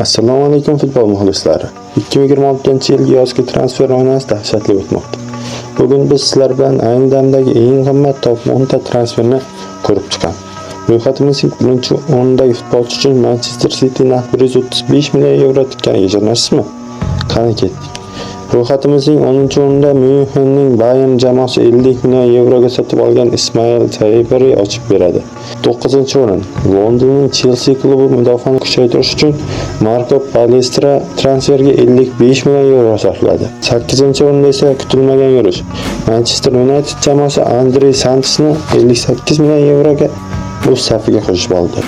Assalomu alaykum, futbol muxlislari. 2026-yilgi yozgi transfer oynasi dahshatli o'tmoqda. Bugun biz sizlar bilan ayni damdagi eng qimmat top 10 ta transferni ko'rib chiqamiz. Ro'yxatimizning birinchi o'rnidagi futbolchi uchun Manchester City naqd 135 million yevro tikkaniga ishonasizmi? Qani, ketdik. Ro'yxatimizning 10-o'rnida Myunxenning Bayern jamoasi 50 million yevroga sotib olgan Ismail Saibari ochib beradi. 9-o'rin. Londonning Chelsea klubi mudofaani kuchaytirish uchun Marco Palestra transferiga 55 million yevro sarfladi. 8-o'rinda esa kutilmagan yurish. Manchester United jamoasi Andre Santosni 58 million yevroga o'z safiga qo'shib oldi.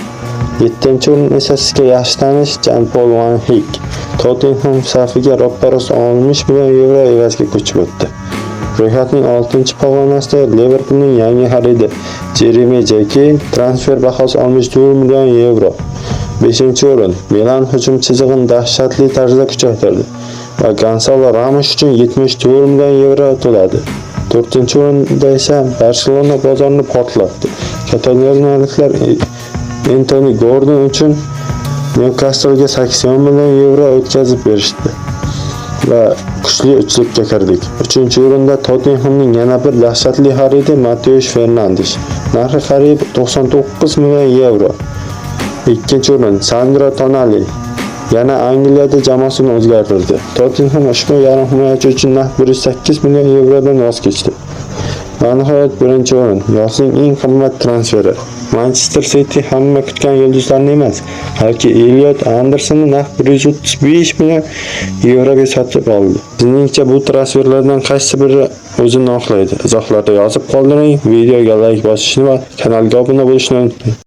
7-o'rin esa sizga yaxshi tanish Jan-Pol Van Hecke Tottenham safiga roppa-rost 60 million yevro evaziga ko'chib o'tdi. Ro'yxatning 6-pog'onasida Liverpoolning yangi xaridi Jeremy Jacquet transfer bahosi 64 million yevro. 5-o'rin. Milan hujum chizig'ini dahshatli tarzda kuchaytirdi va Gonzalo Ramos uchun 74 million yevro to'ladi. 4-o'rinda esa Barselona bozorni portlatdi. Kataloniyaliklar Entoni Gordon uchun Newcastle'ga 80 million yevro o'tkazib berishdi va kuchli uchlikka kirdik. 3-o'rinda Tottenhamning yana bir dahshatli xaridi Mateus Fernandes. Narxi qariyb 99 million yevro. 2-o'rin, Sandro Tonali yana Angliyada jamoasini o'zgartirdi. Tottenham ushbu yarim himoyachi uchun naqd 108 million yevrodan voz kechdi. Va nihoyat, birinchi o'rin, yozning eng qimmat transferi. Manchester City hamma kutgan yulduzlarni emas, balki Elliot Andersonni naqd 135 million yevroga sotib oldi. Sizningcha, bu transferlardan qaysi biri o'zini oqlaydi? Izohlarda yozib qoldiring, videoga like bosishni va kanalga obuna bo'lishni unutmang.